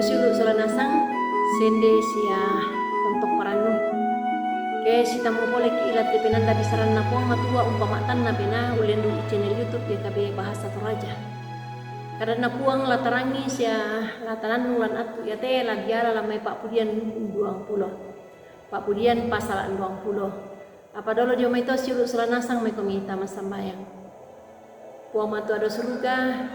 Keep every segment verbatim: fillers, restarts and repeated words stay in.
Sulu sola nasang, sende sia tontong parannu. Ke sitammu pole ki ila te penanda bisaranna Puang Matua umpama tanna pena ulendu i channel YouTube Y K B Bahasa Toraja. Kadanna Puang la tarangi sia la tanannu lan attu iate la diala lan mai pa'pudian duang pulo. Pa'pudian pasala duang pulo. Apa dolo dio mai to siulu sola nasang mai komi tama sambayang. Puang Matua do suruga,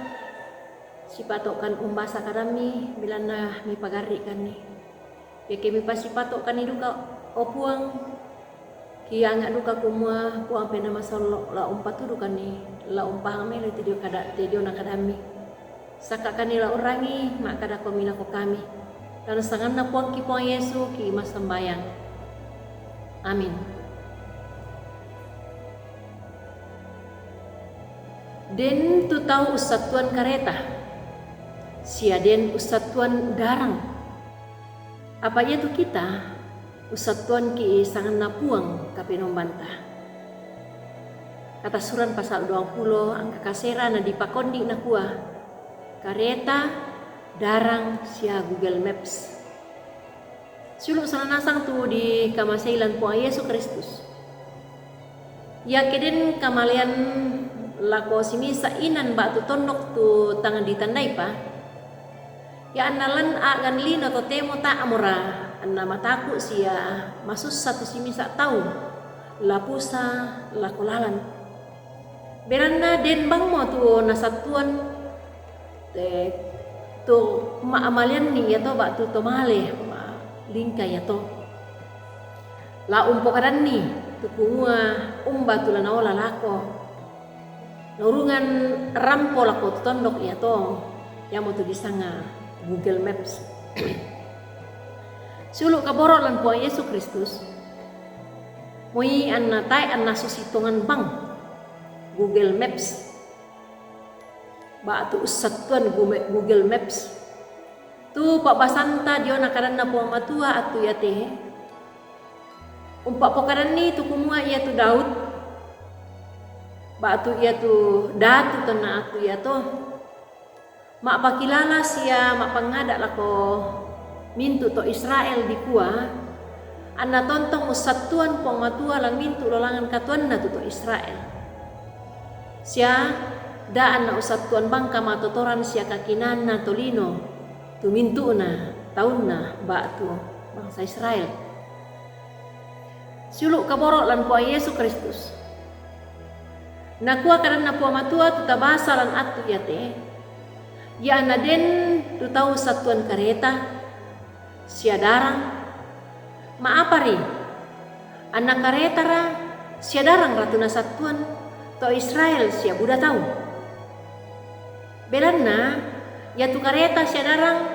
sipatokan umbasa kadammi, bilanna mipagarri'kanni. Iake mipasipatokanni duka, o Puang, kianga duka kumua Puang Penna Masollo la umpatudukanni, la umpahang melo te dio kada, te diona kadammi. Sakakanni la urangi, ma'kada komi lako kami. Dalam sanganna Puangki Puang Yesu ki massambayang. Amin. Den tu tau ussattuan kareta, sia den ussattuan darang. Apa iatu kita, ussattuanki sanganna Puang Kapenombanta. Kata Suran pasal duang pulo angka kasera na dipakonni nakua, kareta, darang, sia Google Maps. Siulu sola nasang tu dikamasei lan Puang Yesu Kristus. Iake den kamalean lako simisa inan ba'tu tondok tu tang ditandaipa, ia anna lan a'gan lino totemo ta'mora, anna mataku sia masussa tu simisa tau, la pusa lako lalan. Belanna den bangmo tu nasattuan, te, tu ma'maleanni iato ba'tu to male, ma-, lingka iato. La umpokadanni tu kumua umba tu la naola lako. Naurungan rampo lako tu tondok iato, iamotu disanga Google Maps. Siulu kaboro lan Puang Yesu Kristus, moi anna tae anna susi tongan bang Google Maps. Ba'tu ussattuan Google Maps. Tu pa'basanta diona kadanna Puang Matua attu iate, umpa'pokadanni tu kumua iatu Daud, ba'tu iatu datu tonna attu iato, ma'pakilala sia ma'pangngada lako mintu' to Israel dikua, anna tontong ussattuan Puang Matua lan mintu' lolangan katuanna tu to Israel. Sia da anna ussattuan bang kamatotoran sia kakinaanna tolino tu mintu'na taunna ba'tu bangsa Israel. Siulu' kaboro' lan Puang Yesu Kristus. Nakua kadanna Puang Matua tu tabasa lan attu iate, ia anna den tu tau sattuan kareta sia darang, ma'apari? Anna karetara sia darangra tu nasattuan to Israel sia buda tau. Belanna iatu kareta sia darang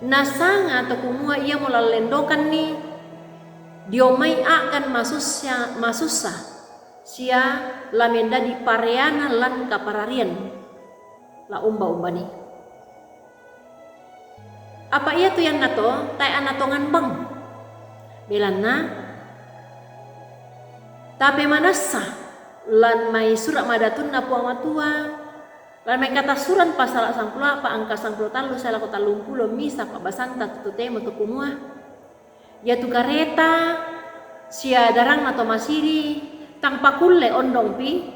nasanga to kumua iamo lallendokanni dio mai a'gan masussa, masussa, sia la mendadi pareana lan kapararian, la umba-umbani. Apa iatu iannato tae' anna tongan bang. Belanna tapemanassa lan mai sura' madatunna Puang Matua, lan mai Kata Suran pasala sangpulo a'pa' angka sangpulo tallu sae lako tallumpulo misa pa'basanta tu totemo to kumua, iatu kareta sia darangna to Masiri tang pakulle ondongpi,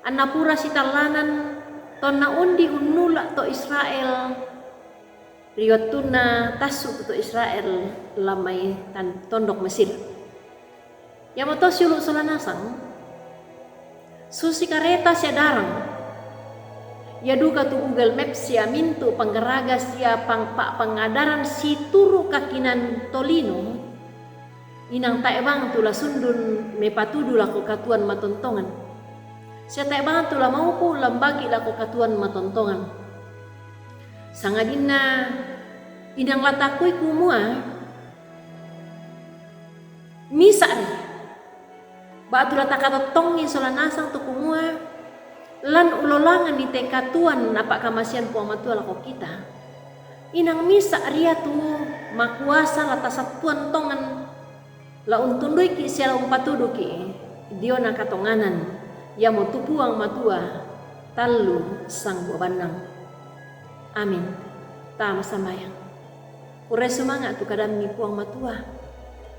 anna pura sitallanan tonna undi unnula' to Israel ri wattunna tassu' tu to Israel lan mai tan-, tondok Mesir. Iamoto siulu' sola nasang, susi kareta sia darang, ia duka tu Google Maps sia mintu' panggaraga sia pang-, pa-, pangngadaran situru' kakinaan tolino, inang tae' bang tu la sundun mepatudu lako katuoan matontongan, sia tae' bang tu la maupu' lambaki lako katuoan matontongan. Sangadinna inang la taakui kumua, misa'ri, ba'tu la takatottongi sola nasang tu kumua, lan ulolanganni te katuoan napa'kamasean Puang Matua lako kita. Inang misa'ri iatu makuasa la tasattuan tongan, la untunduiki sia la umpatuduki diona katonganan, iamotu Puang Matua tallu sangbua bannang. Amin. Tama sambayang. Kurre sumanga' tu kadammi Puang Matua,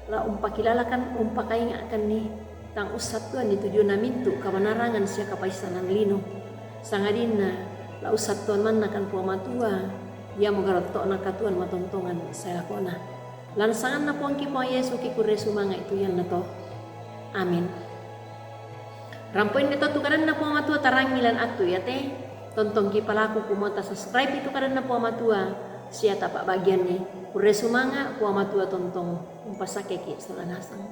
la umpakilalakan, umpakainga'kanni, tang ussattuanni tujunna mintu' kabanarangan sia kapaissanan lino, sangadinna la ussattuan mannakan Puang Matua, iamo garotto'na katuoan matontongan sae lakona. Lan sanganna Puangki Puang Yesu kikurre sumanga'i tu iannato. Amin. Rampoinna to tu kadanna Puang Matua tarangi lan attu iate, tontongki palaku kumua tasubscribe tu kadanna Puang Matua, sia tapa'bagianni. Kurre sumanga', Puang Matua tontong umpasakkeki sola nasang.